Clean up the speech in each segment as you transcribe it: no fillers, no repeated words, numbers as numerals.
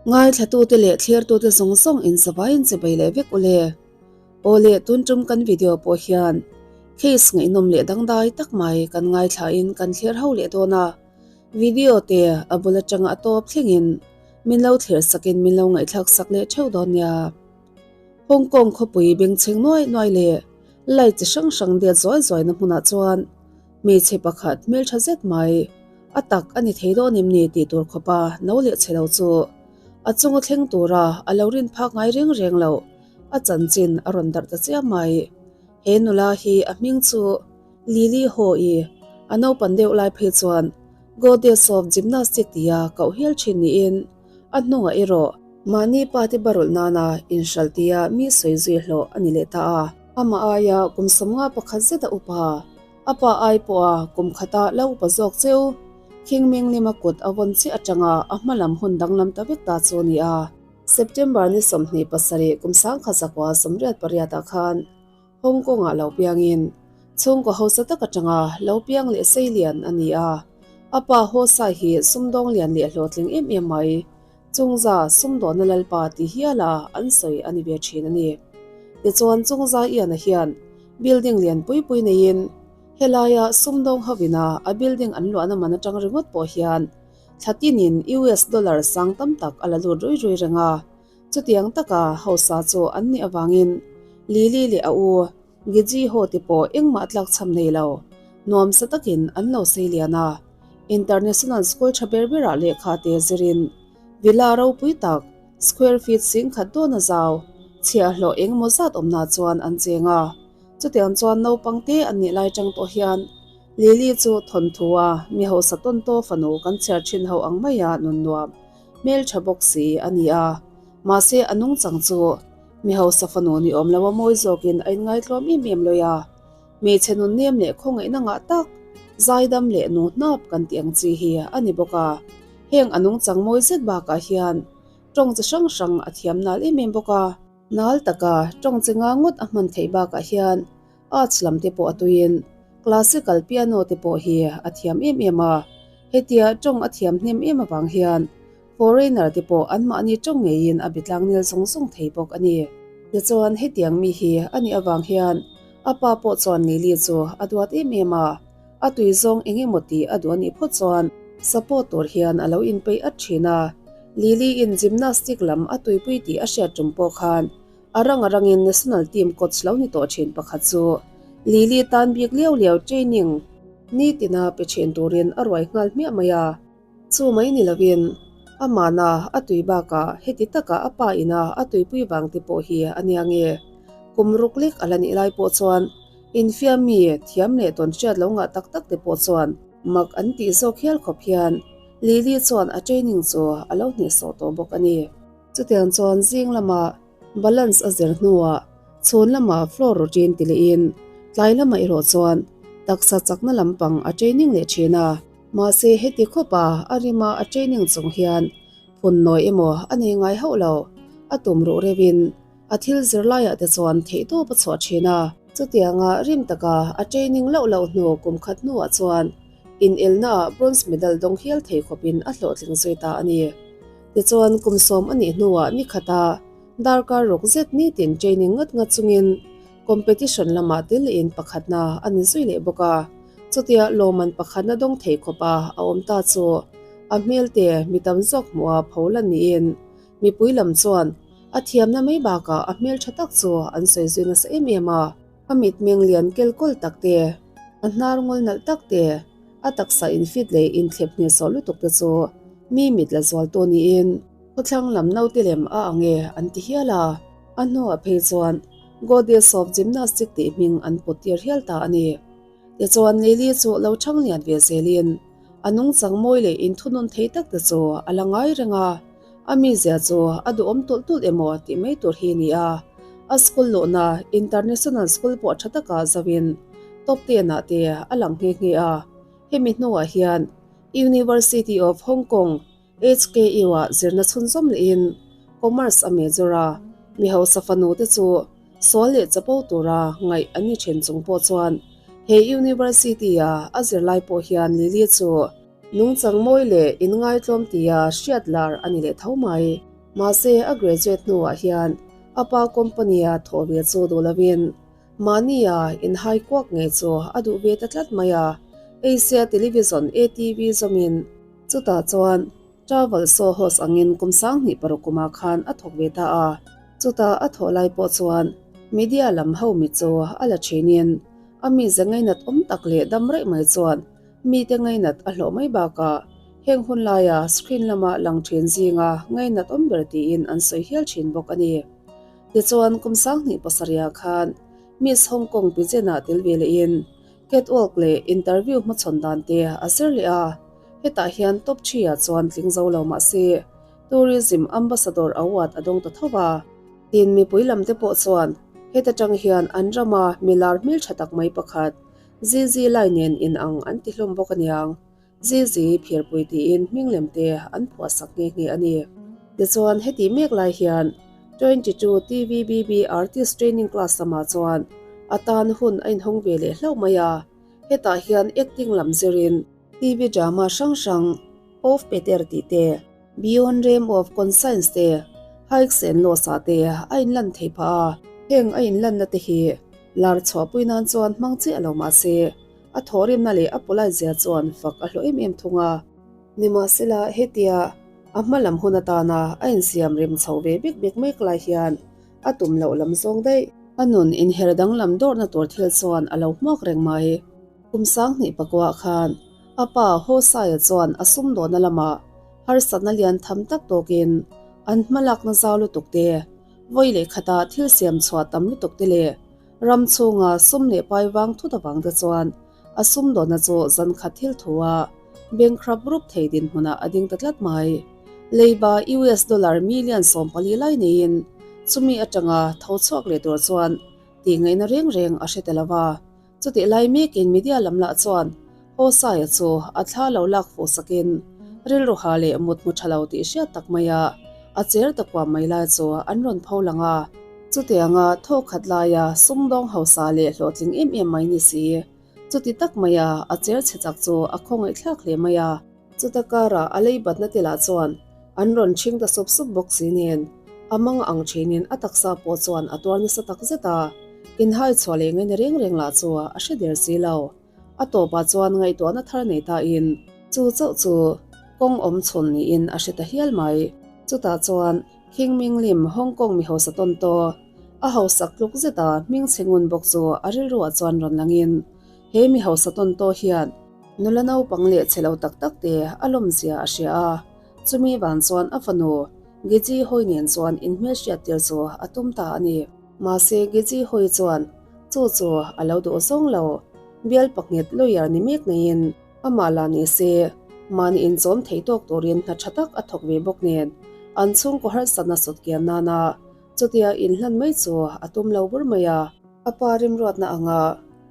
Ngaithlatute leh thlirtute zawng zawng in zavaiin chebei leh vek ule. Aw le tun tum kan video pawh hian case ngaihnawm leh dangdai tak mai kan ngaithlain kan thlir ho leh dawn a. Video te a bul atanga a tawp thlengin min lo thlir sakin min lo ngaihthlak sak leh theuh dawn nia. Hong Kong khawpui bengchheng nuai nuai leh light chi hrang hrang det zuai zuaina hmunah chuan hmeichhe pakhat hmeltha zet mai a tak a ni thei dawn em ni tih tur khawpa no leh chhe lo chu a chunga thleng tura a lo rin phak ngai reng reng loh a chanchin a rawn darh ta chiam mai. He nula hi a hming chu Lily Ho-i a naupan deuh lai phei chuan Goddess of Gymnastic tia koh hial thin niin a hnungah erawh mahni pa te barulh nana inhralh tia mi sawi zui hlawh a ni leh ta a. Amah aia kum 50 pakhat zeta upa, a pa ai pawha kum khata la upa zawk cheu, King Ming-lima kut a vawn chiah atanga a hma lam hun danglam ta vek ta chu a ni a. September ni 27 kum 1988 ah khan Hong Kong-ah lo piangin chhungkaw hausa tak atanga lo piang leh sei lian a ni a. A pa Ho Sai hi sumdawng lian leh hlawhtling em em mai, Chungza sumdawnna lalpa ti hiala an sawi a ni ve thin a ni. Tichuan Chungza Iana hian building lian pui pui neiin helaia sumdawng hovina a building an luahna man atang ringawt pawh hian thla tinin US dollar sang tam tak a la lut rui rui reng a. Chutiang taka hausa chu an nih avangin Lily leh a u Giji ho te pawh engmah tlak chham nei lo, nuamsa takin an lo sei lian a. International school tha ber berah lehkha te zirin villa ropui tak square feet 10,000 dawn a zau, chhiahhlawh engemaw zat awmna chuan an cheng a. Chutiang chuan naupang te an nih lai tang tawh hian Lily chu thawnthu a mi hausa tawntaw fanu kan chhiar thin ho ang maia nun nuam hmeltha bawk si a ni a. Mahse a nungchang chu mi hausa fanu ni awm lo a mawi zawkin a inngaitluam em em lawih a. Hmeichhe nun nem leh khawngaihna ngah tak, zaidam leh nu hnap kan tih ang chi hi a ni bawk a. Heng a nungchang mawi zet bakah hian tawng chi hrang hrang a thiam nal em em bawk a. Nal taka tawng chi nga ngawt a hman theih bakah hian arts lam te pawh a tuiin classical piano te pawh hi a thiam em em a. Hetia tawng a thiam hnem em avang hian Foreigner te pawh anmahni tawng ngeiin a be tlang nel zawng zawng thei bawk a ni. Tichuan hetiang mi hi a nih avang hian a pa pawh chuan Lily chu a duat em em a, a tui zawng eng emaw tih a duh a nih phawt chuan support tur hian a lo inpeih at thin a. Lily in gymnastic lam a tuipui tih a hriat tum pawh khan a rang a rangin national team coach lo ni tawh thin pakhat chu Lily tan bik liau liau training nitina pe thin turin a ruai nghal hmiah mai a. Chu mai ni lovin, amahna a tui bakah heti taka a pa ina a tuipui vang te pawh hi a nia nge? Kum ruk lek a la nih lai pawh chuan infiam mi thiam leh tawn hriat lo ngah tak tak te pawh chuan mak an tih zawk hial khawp hian Lily chuan a training chu a lo hnehsawh tawh bawk a ni. Chutiang chuan zing lamah balance a zir hnuah chhun lamah floor routine ti lehin tlai lamah erawh chuan taksa chakna lampang a training leh thin a. Mahse heti khawpa a rima a training chung hian phun nawi emaw a nei ngai hauh lo, a tum ruh reuhin a thil zirlaiah te chuan theihtawp a chhuah thin a. Chutianga rim taka a training loh loh hnu kum khat hnuah chuan inelnaah bronze medal dawng hial thei khawpin a hlawhtling zui ta a ni. Tichuan kum 10 a nih hnuah ni khata darkar ruk zet nitin training ngat ngat chungin competition lamah tel in pakhatna a ni zui leh bawk a. Chutia lawmman pakhatna dawng thei khawpa a awm ta chu a hmel te mi tam zawk hmuha pho la niin mipui lam chuan a thiamna mai bakah a hmel tha tak chu an sawi zui nasa em em a. A mitmeng lian kel kawl tak te, a hnar ngawl nalh tak te, a taksa infit leh inthlep hnehsawh lutuk te chu mi mit la zual tu niin khawthlang lam naute lem a ang e an ti hial a. A hnuah phei chuan Goddess of Gymnastic tih hming an put tir hial ta a ni. Tichuan Lily chu lo chhang lian ve zelin a nungchang mawi leh inthunun thei tak te chu a la ngai reng a, a mizia chu a duhawm tulh tulh emaw tih mai tur hi a ni a. A school luhna International School pawh tha taka zoin top ten ah te a lang nghe nghe a. Hemi hnuah hian University of Hong Kong HKU ah zirna chhunzawm lehin Commerce a major a, mi hausa fanu te chu sual leh chapo tura ngaih an ni then chung pawh chuan he University a a zirlai pawh hian Lily chu nungchang mawi leh inngaitlawm tia hriat lar a ni leh tho mai. Mahse a graduate hnuah hian a pa company-a thawh ve chu duh lovin mahnia inhai kuak ngei chu a duh ve ta tlat mai a, Asia Television ATV zawmin chutah chuan Travel show host angin kum 2006 kumah khan a thawk ve ta a, chutah a thawh lai pawh chuan media lam ho mi chu a la thinin a mize ngainat awm tak leh dam raih mai chuan mite ngainat a hlawh mai bakah heng hun laia screen lama lang thin zinga ngainat awm ber tiin an sawi hial thin bawk a ni. Tichuan kum 2007 ah khan Miss Hong Kong pageant ah tel ve lehin Catwalk leh interview hmachhawn dan te a zir leh a, hetah hian top three ah chuan tling zo lo mah se Tourism Ambassador Award a dawng ta tho va. Tin mipui lam te pawh chuan heta tang hian an rama milar hmeltha tak mai pakhat Zizi lai nen in ang an ti hlawm bawk aniang. Zizi phirpui tiin hming lem te an phuah sak nghe nghe a ni. Tichuan heti mek lai hian 22 TVBB Artist Training Class lamah chuan a tan hun a inhawng ve leh hlauh mai a, hetah hian acting lam zirin TV drama hrang hrang Off Peter tih te, Beyond Realm of Conscience te, Hikes and Lows ah te a inlan thei phah a, heng a inlanna te hi lar chhuahpui nan chuan hmang chiah lo mah se a thawhrimna leh a polite zia chuan fak a hlawh em em thung a. Nimahsela hetia a hma lam hun atana a insiam rem chho ve bik bik mek lai hian a tum loh lam zawng daih. A nun inher danglam dawrhna tur thil chuan a lo hmuak reng mai. Kum 2009 khan a pa Hosaya chuan a sumdawhna lamah harsatna lian tham tak tawkin an hmalakna zau lutuk te, vawi leh khata thil siam chhuah tam lutuk te leh ram chhunga sum leh pai vang thut avang te chuan a sumdawhna chu zan khat thil thu a bankrupt rup thei dinhmunah a ding ta tlat mai. Leiba US dollar million 14 lai neiin chumi atanga tho chhuak leh tur chuan tih ngaihna reng reng a hre ta lo va. Chutih lai mekin media lam lah chuan Hosaya chu a thla lo lak fuh sakin rilru ha leh mut hmu tha lo tih hriat tak maia a cher ta kuam mai lai chu an rawn pho lang a. Chutianga thawk khat laia sumdawng hausa leh hlawhtling em em mai ni si. Chuti tak maia a cher chhe chak chu a khawngaihthlak hle mai a. Chuta karah a lei batna te lah chuan an rawn chhing ta sup sup bawk si nen, a mang ang thinin a taksa pawh chuan a tuar nasa tak zet a, inhai chhuah leh ngaina reng reng lah chu a hre der si lo. A tawpah chuan ngaihtuahna thar nei tain chu chauh chu kawng awm chhun niin a hre ta hial mai. Chutah chuan King Ming Lim Hong Kong mi hausa tawn taw, a hausak tluk zeta hming chhe ngun bawk chu a rilruah chuan rawn langin he mi hausa tawn taw hian nula naupang leh chhe lo tak tak te a lawmzia a hria a, chumi vang chuan a fanu Giji Hoi nen chuan inhmelhriat tir chu a tum ta a ni. Mahse Giji Hoi chuan chu chu a lo duh zawng lo, bial pakhat lawyer ni mek neiin amah lah ni se mahni inchawm thei tawk turin hna tha tak a thawk ve bawk nen an chhungkaw harsatna sawt kian nana chutia inhlan mai chu a tum lo bur mai a. A pa rimruatna anga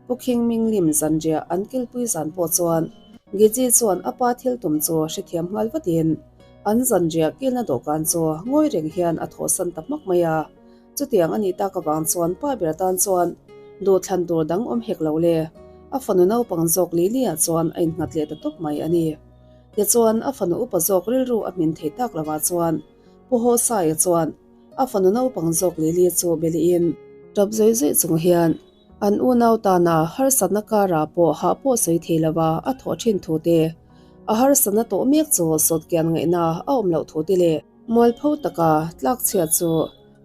Pu Khing Ming Lim zanriah an kilpui zan pawh chuan Giji chuan a pa thil tum chu hrethiam nghal vatin an zanriah kilna dawhkan chu ngawi reng hian a thawhsan ta hmak mai a. Chutiang a nih tak avang chuan pa ber tan chuan duhthlan tur dang awm hek lo le, a fanu naupang zawk Lily-ah chuan a innghat leh ta tawp mai a ni. Tichuan a fanu upa zawk rilru a hmin thei tak lovah chuan Pu Hosai-a chuan a fanu naupang zawk Lily chu beliin tap zawih zawih chung hian an unau tana harsatna karah pawh hah pawh sawi thei lova a thawh thin thu te, a harsatna tawh mek chu sawtkian ngaihna a awm loh thu te leh mualpho taka tlakchhiat chu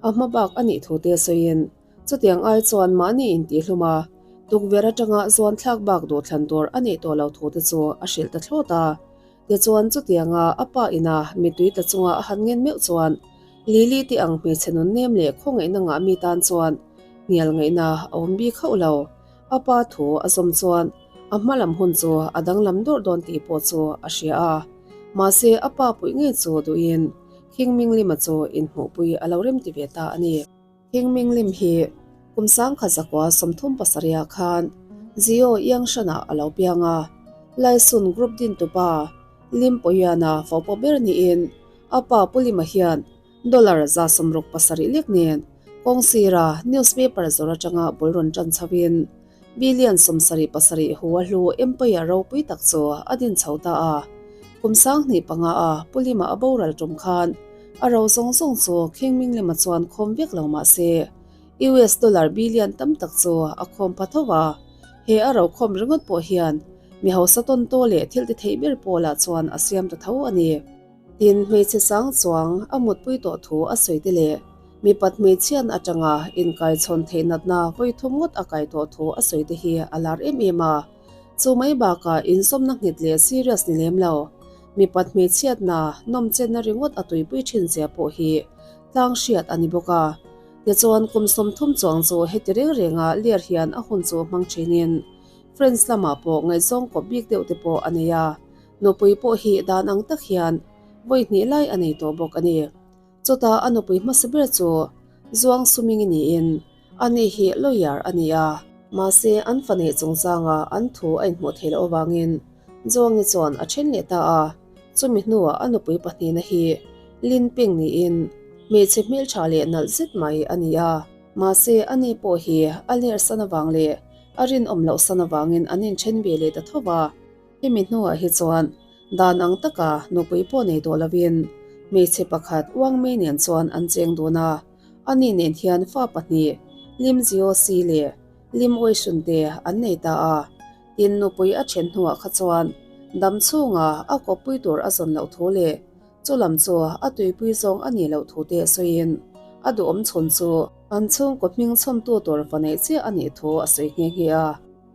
a hma bak a nih thu te sawiin chutiang ai chuan mahni intihhlum a, tukverh atanga zuan thlak bak duhthlan tur a nih tawh lo thu te chu a hrilh ta thlawt a. Tichuan chutianga a pa ina mittui tla chunga a han ngen meuh chuan Lily te ang hmeichhe nun nem leh khawngaihna ngah mi tan chuan hnial ngaihna a awm bik hauh lo. A pa thu a zawm chuan a hma lam hun chu a danglam dawrh dawn tih pawh chu a hria a. Mahse a pa puih ngei chu duhin King Ming Lima chu inhmuhpui a lo remti ve ta a ni. King Ming Lim hi kum 1937 khan Zio Yangshan-ah a lo piang a, Laisun Group dintupa Lim Poyuan-a faupa ber niin a pa Pu Lima hian dollar 67 lek nen kawng sira newspaper zawr atanga bul rawn tan chhoin billion 77 hu a hlu empire ropui tak chu a din chho ta a. Kum 2005 a Pu Lima a boral tum khan. A ro zawng zawng chu Khing Minglema chuan khawm vek lo mah se, US dollar billion tam tak chu a khawm pha tho a. He a ro khawm ringawt pawh hian mi hausa tawn taw leh thil ti theih ber pawlah chuan a siam ta tho a ni. Tin, hmeichhe sang chuang a mutpui tawh thu a sawi te leh mipat hmeichhian atanga inkaichhawn theih natna vawi thum ngawt a kai tawh thu a sawi te hi a lar em em a. Chu mai bakah inzawmna nghet leh serious ni lem lo, mipat hmeichhiatna nawmchenna ringawt a tuipui thin zia pawh hi tlang hriat a ni bawk a. Tichuan kum 30 chuang chu heti reng renga ler hian a hun chu hmang thinin Friends lamah pawh ngaihzawng kawp bik deuh te pawh a nei a, nupui pawh hi dan ang tak hian vawi hnih lai a nei tawh bawk a ni. Chutah a nupui hmasa ber chu Zuang Suming niin ani hi lawyer a ni a. Mahse an fa neih chungchanga an thu a inhmuh theih loh avangin Zuangi chuan a then leh ta a, chumi hnuah a nupui pahnihna hi Lin Ping niin hmeichhe hmeltha leh nalh zet mai a ni a. Mahse ani pawh hi a ler san avang leh a rinawm loh san avangin an inthen ve leh ta tho va. Hemi hnuah hi chuan dan ang taka nupui pawh nei tawh lovin hmeichhe pakhat Wang Mei nen chuan an cheng dun a, ani nen hian fa pahnih Lim Zio Si leh Lim Wei Shun te an nei ta a. Tin, nupui a then hnuah kha chuan dam chhunga a kawppui tur a zawn loh thu leh Chu lam chu a tuipui zawng a nih loh thu te sawiin a duhawm chhun chu an chhungkaw hming chhawmtu tur va neih chiah a nih thu a sawi nghe nghe a.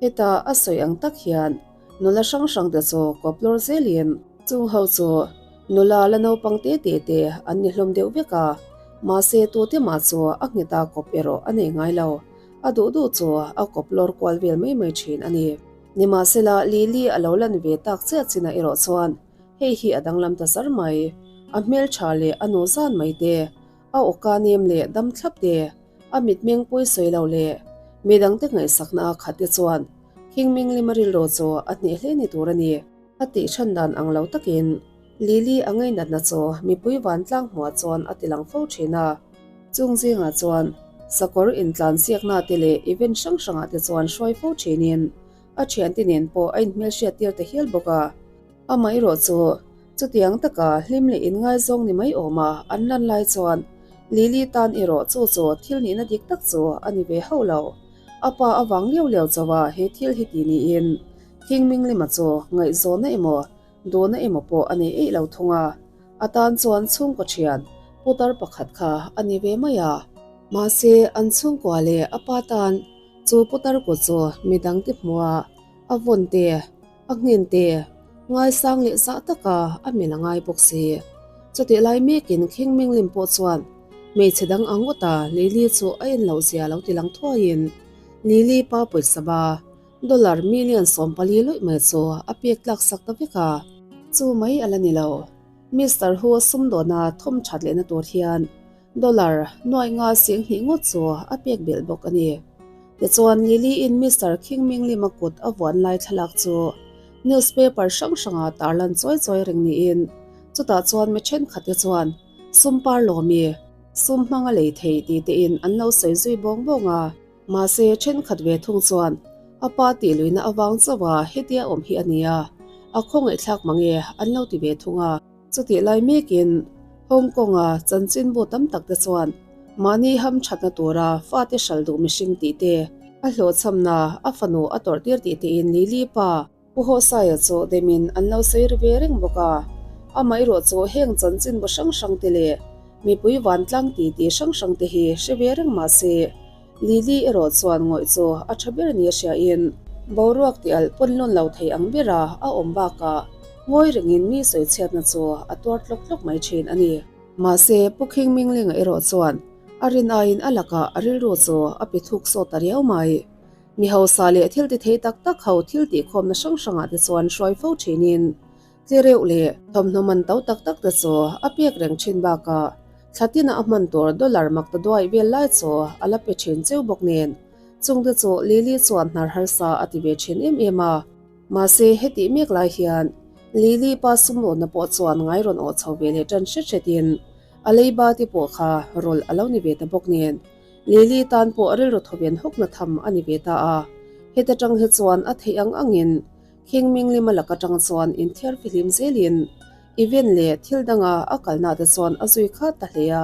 Heta a sawi ang tak hian nula hrang hrang te chu kawp lawr zelin chung ho chu nula la naupang te te te an ni hlawm deuh vek a, mahse tute mah chu a ngheta kawp erawh a nei ngai lo, a duh duh chu a kawp lawr kual vel mai mai thin a ni. Nimahsela Lily a lo lan ve tak chiah chinah erawh chuan Hei hi a danglam ta zar mai. A hmeltha leh a nu zan mai te, a awka nem leh dam thlap te, a mitmeng pawi sawi lo leh midangte ngaihsakna a khat te chuan Khingming Lima rilru chu a hneh hle ni tur a ni. A tih chhan dan ang lo takin Lily a ngainatna chu mipui vantlang hmuah chuan a ti lang fo thin a. Chung zingah chuan sakawr intlansiakna te leh event hrang hrangah te chuan hruai fo thinin a thiante nen pawh a inhmelhriat tir ta hial bawk a. Amaherawh chu, chutiang taka hlim leh inngaizawng ni mai awma an lan lai chuan Lily tan erawh chu chu thil nihna dik tak chu a ni ve hauh lo. A pa avang liau liau chauha he thil hi ti niin Thingminglima chu ngaihzawnna emaw duhna emaw pawh a nei eih lo thung a, a tan chuan chhungkaw thian putar pakhat kha a ni ve mai a. Mahse, an chhungkua leh a pa tan chu putar kut chu midangte hmuha a vawn te, A nghen te, ngaisang leh zah taka a mel a ngai bawk si. Chutih lai mekin Khing Minglim pawh chuan hmeichhe dang ang ngawta Lily chu a en loh zia lo ti lang thuaiin Lily pa pawisa ba dollar million 14 lawih mai chu a pek tlak sak ta vek a. Chu mai a la ni lo, Mister Hu sumdawna thawm that lehna tur hian Dollar nuaih nga 2000 ngawt chu a pek belh bawk a ni. Tichuan Lily-in Mister King Minglima kut a vuan lai thlalak chu newspaper hrang hranga tarlan chawi chawi reng niin chutah chuan mi thenkhatte chuan sum par lawmi, sum hmanga lei thei tih tein an lo sawi zui bawng bawng a. Mahse thenkhat ve thung chuan a pa tih luihna avang chauha hetia awm hi a nia, a khawngaihthlak mange an lo ti ve thung a. Chutih lai mekin Hong Kong-a chanchinbu tam tak te chuan mahni hamthatna tura fate hral duh mihring tih te, a hlawhchhamna a fanu a tawrh tir tih tein Lily pa Pu Hawsaia chu demin an lo sawi ri ve reng bawk a. Amaherawh chu heng chanchinbu hrang hrang te leh mipui vantlang titi hrang hrang te hi hre ve reng mah se, Lily erawh chuan ngawih chu a tha ber nia hriain boruak tih alh pawn lawn lo thei ang bera a awm bakah ngawi rengin mi sawichhiatna chu a tuar tlawk tlawk mai thin a ni. Mahse, Pu Khing Minglinga erawh chuan a rin aiin a lakah a rilru chu a pe thuk sawt ta riau mai. Mi hausa leh thil ti thei tak tak ho thil tihkhawmna hrang hrangah te chuan hruai fo thinin Tlereuh leh thawmhnaw man to tak tak te chu a pek reng thin bakah thla tina a hman tur dollar mak ta duai vel lai chu a la pe thin cheu bawk nen chung te chu Lily chuan hnar harsa a ti ve thin em em a. Mahse hetih mek lai hian Lily pa sumlawnna pawh chuan ngai rawn awh chho ve leh tan hret hretin a leiba te pawh kha rawlh a lo ni ve ta bawk nen Lily tan pawh rilru thawven hawkna tham a ni ve ta a. Heta tang hi chuan a theih ang angin Khing Minglima lak atang chuan inthiar fihlim zelin. Event leh thil danga a kalna te chuan a zui khat ta hle a.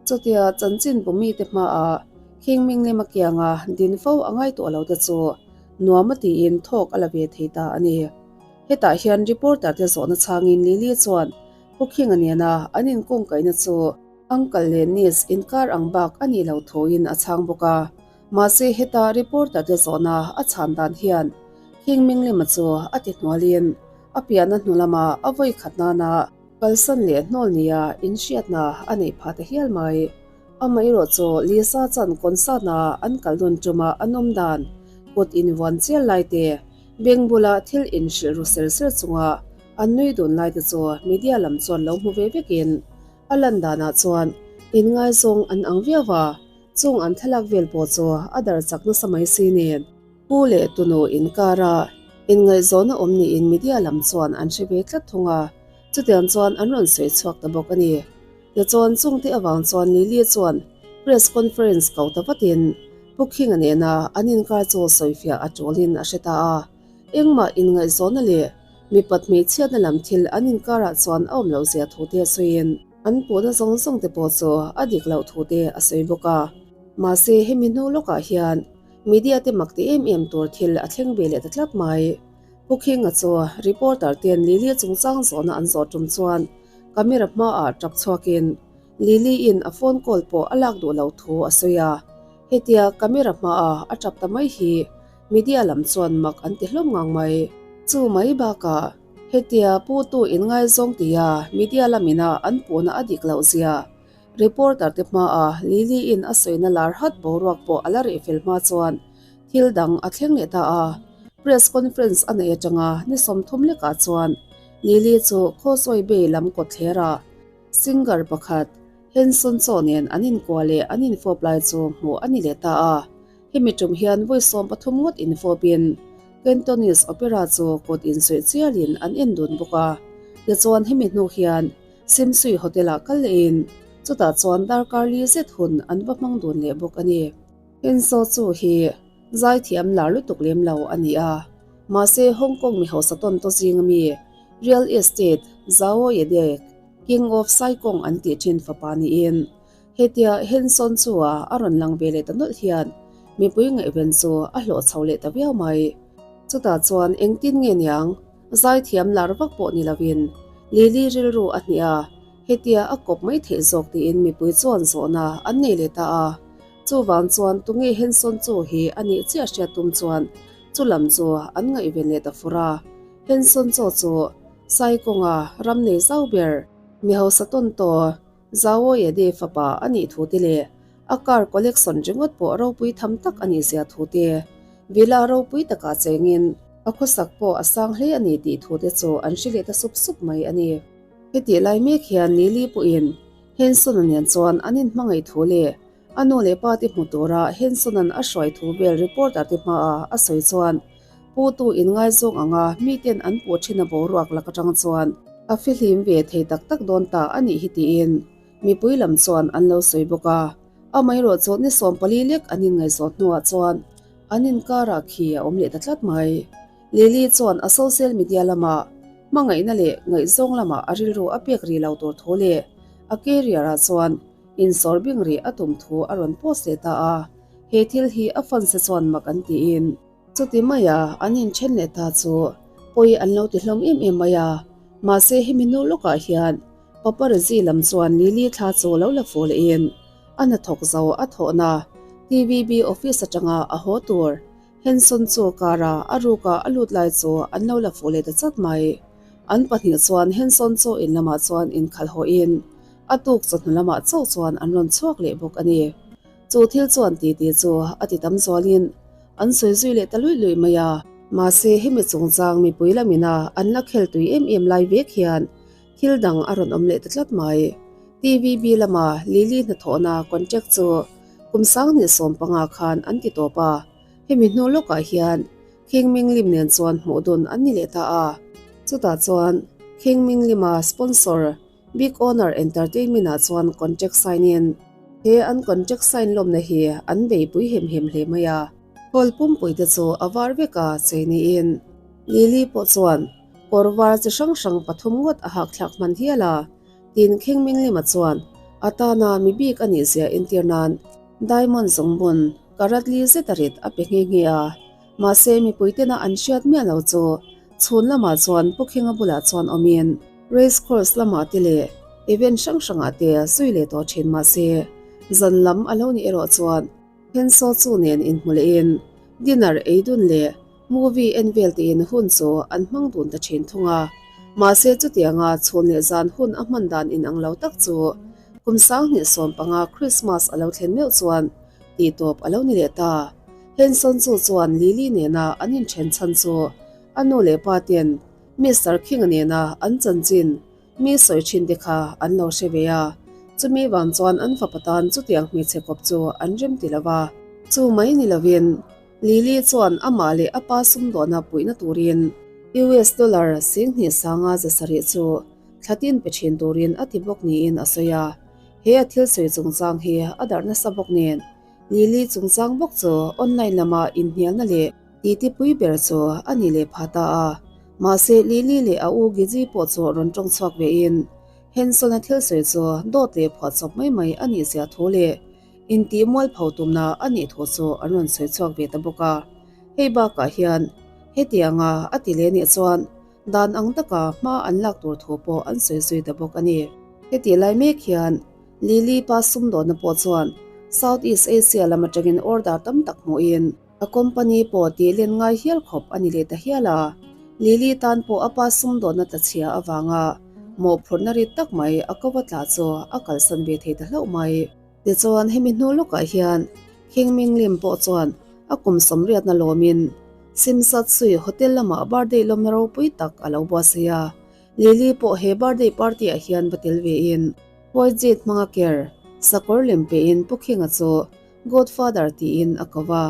Chutia chanchin bu mite hmaah Khing Minglema kianga din fo a ngaihtuah lo te chu nuam a tiin thawk a la ve thei ta a ni. Hetah hian reporter te zawhna chhangin Lily chuan Pu Khinga nena an inkungkaihna chu Uncle leh niece inkar ang bak a nih loh thuin a chhang bawk a. Mahse heta reporter te zawhna a chhan dan hian Khing Minglema chu a ti hnualin a piahna hnu lama a vawi khat nana kalsan leh hnawl nia inhriatna a neih phah ta hial mai. Amaherawh chu Lisa chan concert-a an kal dawn ṭuma an awm dan, kut invuan chial lai te, beng bula thil inhrilh ru ser ser chunga an nui dun lai te chu media lam chuan lo hmu ve vekin a lan danah chuan inngaizawng an ang viau a, chung an thlalak vel pawh chu a dar chak nasa mai si nen. Pu leh tunu inkara inngaihzawn a awm niin media lam chuan an hre ve tlat thung a, chutiang chuan an rawn sawi chhuak ta bawk a ni. Tichuan chungte avang chuan Lily chuan press conference ko ta vatin Pu Khinga nena an inkar chu sawifiah a tulin a hre ta a. Engmah inngaihzawnna leh mipat hmeichhiatna lam thil an inkarah chuan a awm loh zia thu te sawiin an puhna zawng zawng te pawh chu a dik loh thu te a sawi bawk a. Mahse hemi hnu lawkah hian media te mak ti em em tur thil a thleng ve leh ta tlat mai. Pu Khinga chu reporter ten Lily chungchang zawhna an zawh tum chuan camera hmaah tap chhuakin Lily-in a phone call pawh a lak duh loh thu a sawi a. Hetia camera hmaah a tap ta mai hi media lam chuan mak an ti hlawm ngang mai. Chu mai bakah hetia Pu Tu inngaizawng tia media lamina an puhna a dik loh zia reporter te hmaah Lily-in a sawina lar hat boruak pawh a la reh fel hma chuan thil dang a thleng leh ta a. Press conference a neih atanga ni 30 lekah chuan Lily chu Causeway Bay lam kawtthlerah singer pakhat Henson Chaw nen an inkuah leh an infawp lai chu hmuh a ni leh ta a. Hemi tum hian vawi 13 ngawt infawpin Cantonese opera chu kut insuih chialin an en dun bawk a. Tichuan hemi hnu hian Simsui Hotel-ah kal lehin chutah chuan darkar li zet hun an va hmang dun leh bawk a ni. Henso Chu hi zaithiam lar lutuk lem lo a ni a, mahse Hong Kong mi hausa tawn taw zinga mi real estate Zhao Yedek, King of Saikong an tih thin fapa niin hetia Henson Chu-a a rawn lang ve leh ta nawlh hian mipui ngaihven chu a hlawh chho leh ta viau mai. Chutah chuan engtin nge niang zaithiam lar vak pawh ni lovin Lily rilru a hnih a, hetia a kawp mai theih zawk tiin mipui chuan zawhna an nei leh ta a. Chuvang chuan tunge Henson Chu hi a nih chiah hriat tum chuan chu lam chu an ngaihven leh ta fur a. Henson Chaw chu Saikawnga ram nei zau ber, mi hausa tawn taw Zhao Yede fapa a nih thu te leh a car collection ringawt pawh ropui tham tak a nih zia thu te, villa ropui takah chengin a khawsak pawh a sang hle a ni tih thu te chu an hre leh ta sup sup mai a ni. Hetih lai mek hian Lily pawhin Henson-a nen chuan an inhmangaih thu leh a nu leh pa te hmu tura Henson-a'n a hruai thu vel reporter te hmaah a sawi chuan Pu tu inngaizawng anga miten an puh thin a boruak lak atang chuan a fihlim ve thei tak tak dawn ta a nih hi tiin mipui lam chuan an lo sawi bawk a. Amaherawh chu ni 14 lek an inngaihzawn hnuah chuan an inkarah khi a awm leh ta tlat mai. Lily chuan a social media lamah hmangaihna leh ngaihzawng lamah a rilru a pek rih lo tur thu leh a career ah chuan insawr bing rih a tum thu a rawn post leh ta a. He thil hi a fans te chuan mak an tiin chuti maia an inthen leh ta chu pawi an lo ti hlawm em em mai a. Mahse hemi hnu lawkah hian paparazzi lam chuan Lily thla chu lo la fuh lehin a hnathawk zo a thawhna TVB office atanga a haw tur Henson chu car-a a ruka a lut lai chu an lo la fuh leh ta chat mai. An pahnih chuan Henson chu in lamah chuan inkhalh hawhin a tuk chawhnu lamah chauh chuan an rawn chhuak leh bawk a ni. Chu thil chuan titi chu a ti tam zualin an sawi zui leh ta luih luih mai a. Mahse hemi chungchang mipui lamina an la khel tui em em lai vek hian thil dang a rawn awm leh ta tlat mai. TVB lama Lily hnathawhna contract chu kum 2015 khan an ti tawp a, hemi hnu lawkah hian Khing Ming Lim nen chuan hmuh dun an ni leh ta a. Chutah chuan Khing Ming Lima sponsor Big Honor Entertainment ah chuan contract sign in he an contract sign lawmna hi an beipui hem hem hle mai a. Hall pumpui te chu a var vek a chei niin Lily pawh chuan. Kawr var chi hrang hrang pathum ngawt a hakthlak hman hial a, tin Kheng Ming Lima chuan a tana mi bik a nih zia entir nan diamond zungbun karat li zet a rit a pe nghe nghe a. Mahse mipui tena an hriat miah lo chu chhun lamah chuan Pu Khenga bulah chuan awmin race course lamah te leh event hrang hrangah te zui leh tawh thin mahse zan lam a lo nih erawh chuan Hensaw chu nen inhmu lehin dinner ei dun leh Movie en vel tiin hun chu an hmang dun ta thin thung a, mahse chutianga chhun leh zan hun a hman dan inang lo tak chu kum 2015 Christmas a lo thlen meuh chuan tihtawp a lo ni leh ta. Henson chu chuan Lily nena an inthen chhan chu a nu leh pa ten Mister King-a nena an chanchin mi sawi thin te kha an lo hre ve a, chumi vang chuan an fapa tan chutiang hmeichhe kawp chu an rem ti lo va. Chu mai ni lovin Lily chuan amah leh a pa sumdawhna puihna turin US dollar 2000 sanga 700 chu thla tin pe thin turin a ti bawk niin a sawi a. He a thil sawi chungchang hi a darh nasa bawk nen Lily chungchang bawk chu online lama inhnialna leh titi pui ber chu a ni leh pha ta a. Mahse Lily leh a u Gigi pawh chu rawn tawng chhuak vein Henson-a thil sawi chu dawt leh phuahchawp mai mai a nih zia thu leh Intih mualpho tumna a nih thu chu an rawn sawi chhuak ve ta bawk a. Hei bakah hian hetianga a ti leh nih chuan dan ang taka hma an lak tur thu pawh an sawi zui ta bawk a ni. Hetih lai mek hian Lily pa sumdawnna pawh chuan South East Asia lam atangin order tam tak hmuhin A company pawh tih len ngai hial khawp a ni leh ta hial a, Lily tan pawh a pa sumdawnna tla chhia avanga mawhphurhna rit tak mai a ko va tla chu a kalsan ve thei ta hlauh mai. Tichuan hemi hnu lawkah hian King Ming Lim pawh chuan a kum sawmriatna lawmin Sim Sat Sui Hotel lamah birthday lawmna ropui tak a lo buatsaih a, Lily pawh he birthday party ah hian va tel vein Huaijit hmanga ker sakawr lem pehin Pu Khinga chu Godfather tiin a ko va.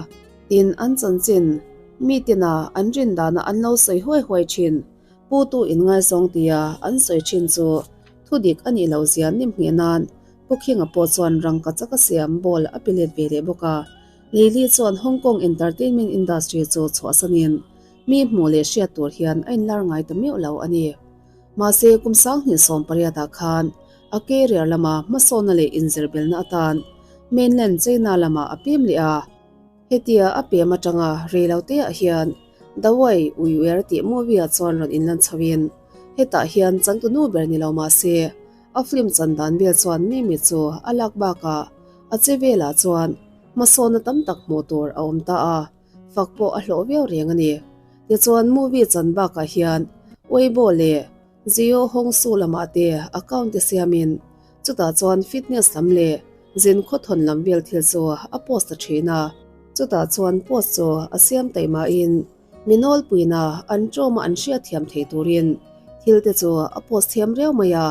Tin, an chanchin, mi tina an rin dana an lo sawi huai huai thin, Pu tu inngaizawng tia an sawi thin chu thudik a nih loh zia nim ngheh nan Pu Khinga pawh chuan rangka chaka siam ball a pe let ve leh bawk a. Lily chuan Hong Kong entertainment industry chu chhuahsanin mi hmuh leh hriat tur hian a inlar ngai ta meuh lo a ni. Mahse, kum 2018 ah khan a career lama hmasawnna leh inzirbelna atan mainland China lamah a pem leh a. Hetia a pem atanga reiloteah hian The Way We Were tih movie ah chuan rawn inlan chhoin hetah hian changtunu ber ni lo mahse a film chan dan vel chuan Mimi chu a lak bakah a che velah chuan hmasawnna tam tak hmuh tur a awm ta a. Fak pawh a hlawh viau reng a ni. Tichuan movie chan bakah hian Weibo leh Jio Hongsu lamah te account te siamin chutah chuan fitness lam leh zin khawthawn lam vel thil chu a post ta thin a. Chutah chuan post chu a siam taimahin mi nawlpuina an ṭawma an hriatthiam thei turin thil te chu a post thiam riau mai a,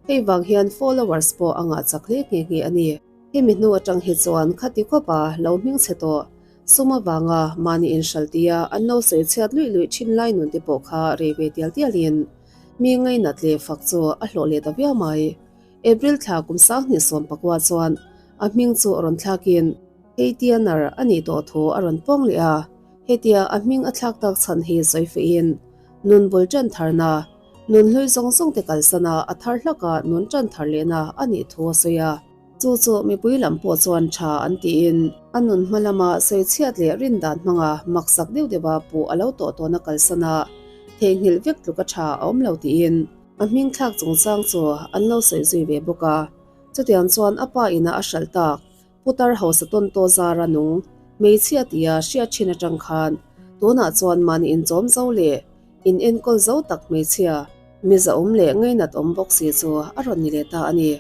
hei vang hian followers pawh a ngah chak hle nghe nghe a ni. Hemi hnu atang hi chuan khati khawpa lo hmingchhe tawh Sum avanga mahni inhral tia an lo sawi chhiat luih luih thin lai nun te pawh kha rei ve tial tialin mi ngainat leh fak chu a hlawh leh ta viau mai. April thla kum 2019 chuan a hming chu a rawn thlakin Heitianer a nih tawh thu a rawn pawng leh a, hetia a hming a thlak tak chhan hi sawi feihin nun bul tan tharna, nun hlui zawng zawng te kalsana a thar hlaka nun tan thar lehna a nih thu a sawi a. Chu chu mipui lam pawh chuan tha an tiin a nun hma lama sawi chhiat leh rin dan hmanga maksak deuh deuha puh a lo tawh tawna kalsan a, theihnghilh vek tluka tha a awm lo tiin a hming thlak chungchang chu an lo sawi zui ve bawk a. Chutiang chuan a pa ina a hralh tak Putar hausa tawn taw zara nung hmeichhia tia hriat thin atang khan tunah chuan mahni inchawm zo leh in enkawl zo tak hmeichhia mizaawm leh ngainat awm bawk si chu a rawn ni leh ta a ni.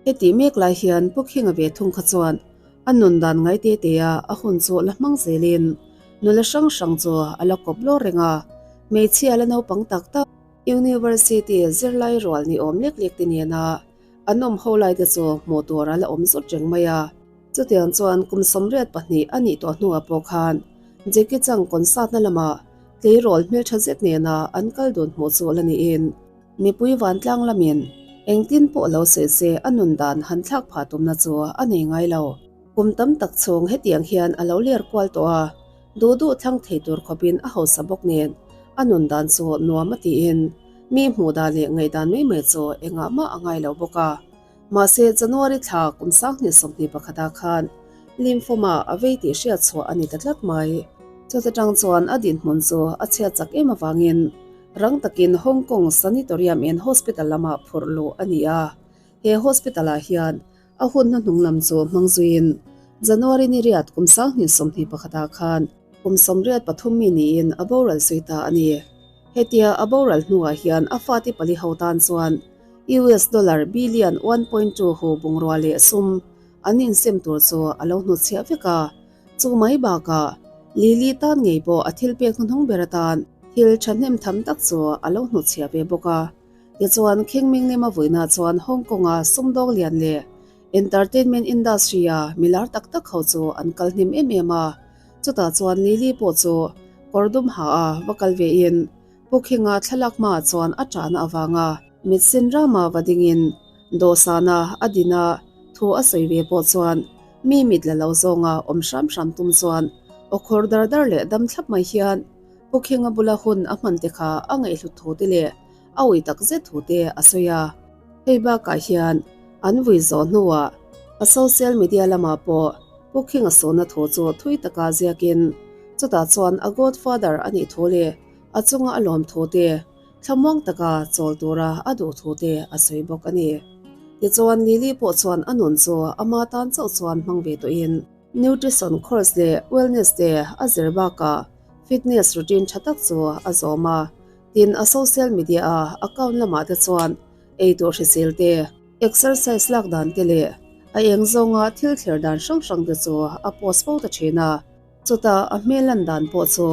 Heti mek lai hian Pu Khinga ve thung kha chuan a nun dan ngai te te a a hun chu la hmang zelin nula hrang hrang chu a la kawp lawr reng a, hmeichhia la naupang tak tak, University zirlai rual ni awm lek lek te nena an awm ho lai te chu hmuh tur a la awm zut reng mai a. Chutiang chuan kum 82 a nih tawh hnuah pawh khan Jackie Chan concert-na lamah tleirawl hmeltha zet nena an kal dun hmuh chu la niin, Mipui vantlang lamin engtin pawh lo sawi se a nun dan han thlak phah tumna chu a nei ngai lo. Kum tam tak chhung hetiang hian a lo ler kual tawh a, duh duh thlang thei tur khawpin a hausa bawk nen. A nun dan chu nuam a tiin mi hmuh dan leh ngaihdan mai mai chu engah mah a ngai lo bawk a. Mahse, January thla kum 2021 ah khan lymphoma a vei tih hriat chhuah a ni ta tlat mai. Chuta tang chuan a dinhmun chu a chhiat chak em avangin rang takin Hong Kong Sanatorium and Hospital lamah phurh luh a ni a. He hospital ah hian a hun hnahnung lam chu hmang zuiin January ni riat kum 2021 ah khan kum 83 mi niin a boral zui ta a ni. Hetia a boral hnuah hian a fate pali ho tan chuan US dollar billion 1.2 hu bungrua leh sum an insem tur chu a lo hnutchhiah vek a. Chu mai bakah Lily tan ngei pawh a thil pek hnuhnung ber atan thil thahnem tham tak chu a lo hnutchhiah ve bawk a. Tichuan, Kheng Ming Lema vuina chuan Hong Kong-a sumdawng lian leh entertainment industry-a milar tak tak ho chu an kal hnem em em a. Chutah chuan Lily pawh chu kawr dum ha a va kal vein Pu Khinga thlalak hmaah chuan a ṭahna avanga mit sin rama va dingin dawhsana a dina thu a sawi ve pawh chuan mi mit la lo zawnga awm hram hram tum chuan aw khawr dar dar leh dam thlap mai hian Pu Khinga bula hun a hman te kha a ngaihhlut thu te leh a ui tak zet thu te a sawi a. Hei bakah hian an vui zawh hnuah a social media lamah pawh Pu Khinga sawhna thu chu thui taka ziakin chutah chuan a godfather a nih thu leh a chunga a lawm thu te, thlamuang taka chawl tura a duh thu te a sawi bawk a ni. Tichuan Lily pawh chuan a nun chu ama tan chauh chuan hmang ve tawhin nutrition course leh wellness te a zir bakah fitness routine tha tak chu a zawm a. Tin, a social media a account lamah te chuan ei tur hrisel te, exercise lak dan te leh a eng zawnga thil thler dan hrang hrang te chu a post fo ta thin a. Chutah a hmel lan dan pawh chu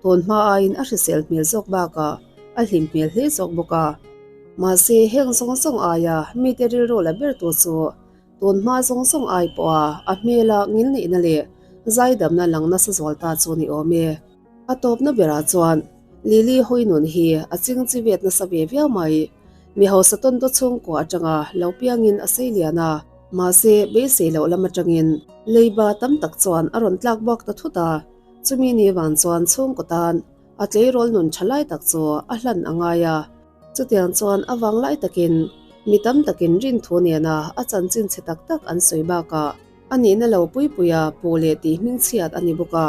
tun hma aiin a hrisel hmel zawk bakah a hlim hmel hle zawk bawk a. Mahse, heng zawng zawng aia mite rilru la ber tu chu Tun hma zawng zawng ai pawha a hmela ngilneihna leh zaidamna lang nasa zual ta chu ni awm e. A tawpna berah chuan Lily hawi nun hi a ching chi vet nasa ve viau mai. Mi hausa tawntaw chhungkua atanga lo piangin a sei lian a, mahse beisei loh lam atangin leiba tam tak chuan a rawn tlak buak ta thut a, chumi ni vang chuan chhungkaw tan a tleirawl nun tha lai tak chu a hlan a ngai a. Chutiang chuan a vang lai takin mi tam takin rinthu nena a chanchin chhe tak tak an sawi bakah a nihna lo pui puia puh leh tih hmingchhiat a ni bawk a.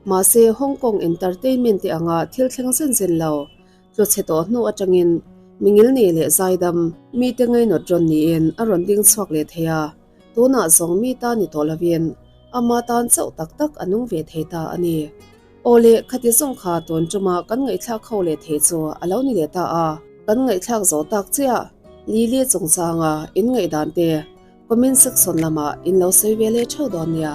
Mahse, Hong Kong Entertainment te anga thil thleng zen zen lo tlu chhe tawh hnu atangin mi ngilni leh zaidam mite ngainawt rawn niin a rawn ding chhuak leh thei a, tunah zawng mi ta ni tawh lovin ama tan chauh tak tak a nung ve thei ta a ni. Awle, khati zawng kha tun ṭuma kan ngaihthlak ho leh thei chu a lo ni leh ta a. Kan ngaihthlak zawh tak chiah, Lily chungchanga in ngaihdan te comment section lamah in lo sawi ve leh ṭheuh dawn nia.